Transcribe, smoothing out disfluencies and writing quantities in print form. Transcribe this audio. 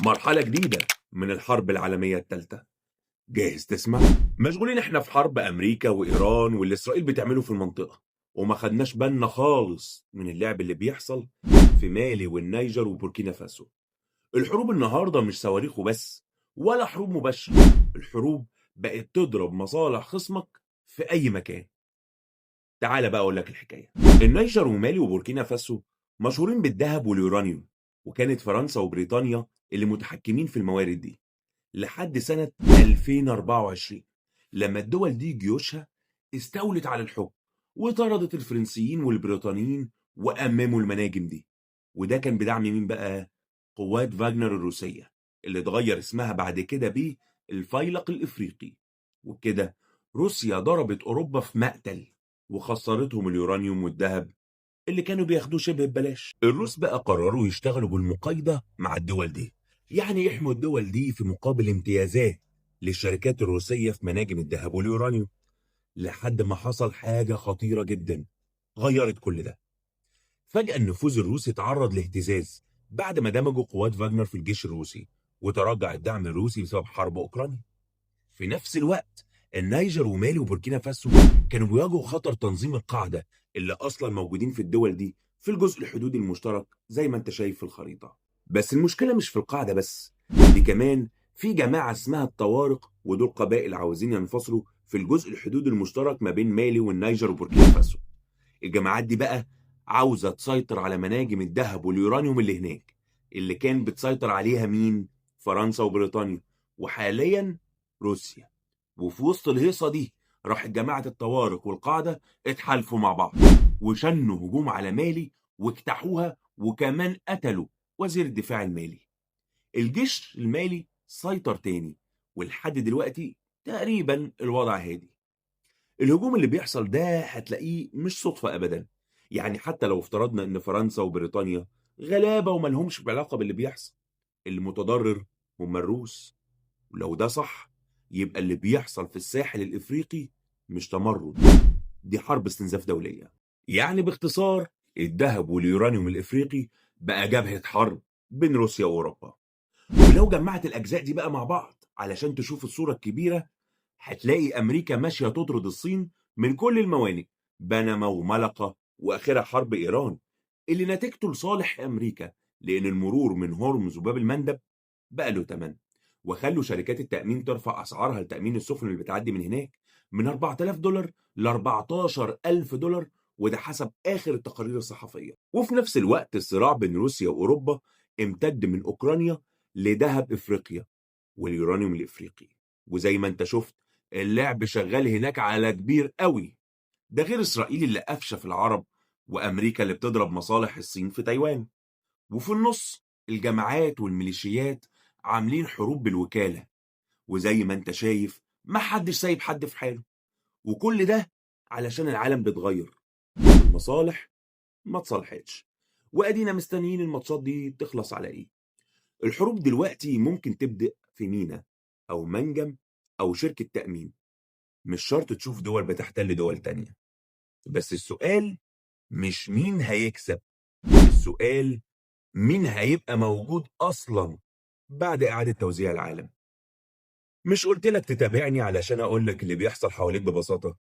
مرحلة جديدة من الحرب العالمية الثالثة. جاهز تسمع؟ مشغولين احنا في حرب أمريكا وإيران واللي إسرائيل بتعمله في المنطقة، وما خدناش بالنا خالص من اللعب اللي بيحصل في مالي والنيجر وبوركينا فاسو. الحروب النهاردة مش صواريخ وبس، ولا حروب مباشرة. الحروب بقت تضرب مصالح خصمك في أي مكان. تعال بقى أقول لك الحكاية. النيجر ومالي وبوركينا فاسو مشهورين بالذهب واليورانيوم، وكانت فرنسا وبريطانيا اللي متحكمين في الموارد دي لحد سنة 2024، لما الدول دي جيوشها استولت على الحكم وطردت الفرنسيين والبريطانيين وأمموا المناجم دي. وده كان بدعم مين بقى؟ قوات فاجنر الروسية اللي اتغير اسمها بعد كده بيه الفيلق الإفريقي. وبكده روسيا ضربت أوروبا في مقتل وخسرتهم اليورانيوم والذهب اللي كانوا بياخدوه شبه ببلاش. الروس بقى قرروا يشتغلوا بالمقايضة مع الدول دي، يعني يحموا الدول دي في مقابل امتيازات للشركات الروسية في مناجم الذهب واليورانيوم، لحد ما حصل حاجة خطيرة جدا غيرت كل ده. فجأة النفوذ الروسي تعرض لاهتزاز بعد ما دمجوا قوات فاجنر في الجيش الروسي وتراجع الدعم الروسي بسبب حرب أوكرانيا. في نفس الوقت النيجر ومالي وبوركينا فاسو كانوا بيواجهوا خطر تنظيم القاعدة اللي أصلا موجودين في الدول دي في الجزء الحدودي المشترك زي ما انت شايف في الخريطة. بس المشكلة مش في القاعدة بس، دي كمان في جماعة اسمها الطوارق، ودول قبائل عاوزين ينفصلوا في الجزء الحدودي المشترك ما بين مالي والنيجر وبوركينا فاسو. الجماعات دي بقى عاوزة تسيطر على مناجم الذهب واليورانيوم اللي هناك، اللي كان بتسيطر عليها مين؟ فرنسا وبريطانيا وحاليا روسيا. وفي وسط الهيصة دي راحت جماعة الطوارق والقاعدة اتحالفوا مع بعض وشنوا هجوم على مالي واجتاحوها، وكمان قتلوا وزير الدفاع المالي. الجيش المالي سيطر تاني، ولحد دلوقتي تقريبا الوضع هادي. الهجوم اللي بيحصل ده هتلاقيه مش صدفة أبدا، يعني حتى لو افترضنا إن فرنسا وبريطانيا غلابة وملهمش علاقة باللي بيحصل، اللي متضرر هم الروس. ولو ده صح يبقى اللي بيحصل في الساحل الإفريقي مش تمرد، دي حرب استنزاف دولية. يعني باختصار الذهب واليورانيوم الإفريقي بقى جبهة حرب بين روسيا وأوروبا. ولو جمعت الأجزاء دي بقى مع بعض علشان تشوف الصورة الكبيرة، هتلاقي أمريكا ماشية تطرد الصين من كل الموانئ، بنما وملقا وآخرها حرب إيران اللي نتيجته لصالح أمريكا، لأن المرور من هرمز وباب المندب بقى له تمن، وخلوا شركات التأمين ترفع أسعارها لتأمين السفن اللي بتعدي من هناك من $4000 ل $14,000، وده حسب آخر التقارير الصحفية. وفي نفس الوقت الصراع بين روسيا وأوروبا امتد من أوكرانيا لذهب إفريقيا واليورانيوم الإفريقي، وزي ما انت شفت اللعب شغال هناك على كبير قوي. ده غير إسرائيل اللي قفشة في العرب، وأمريكا اللي بتضرب مصالح الصين في تايوان. وفي النص الجماعات والميليشيات عاملين حروب بالوكالة، وزي ما انت شايف ما حدش سايب حد في حاله. وكل ده علشان العالم بيتغير والمصالح ما تصالحتش، وادينا مستنيين الماتشات دي تخلص على ايه. الحروب دلوقتي ممكن تبدأ في مينا او منجم او شركة تأمين، مش شرط تشوف دول بتحتل دول تانية. بس السؤال مش مين هيكسب، السؤال مين هيبقى موجود أصلا بعد إعادة توزيع العالم. مش قلت لك تتابعني علشان أقول لك اللي بيحصل حواليك ببساطة؟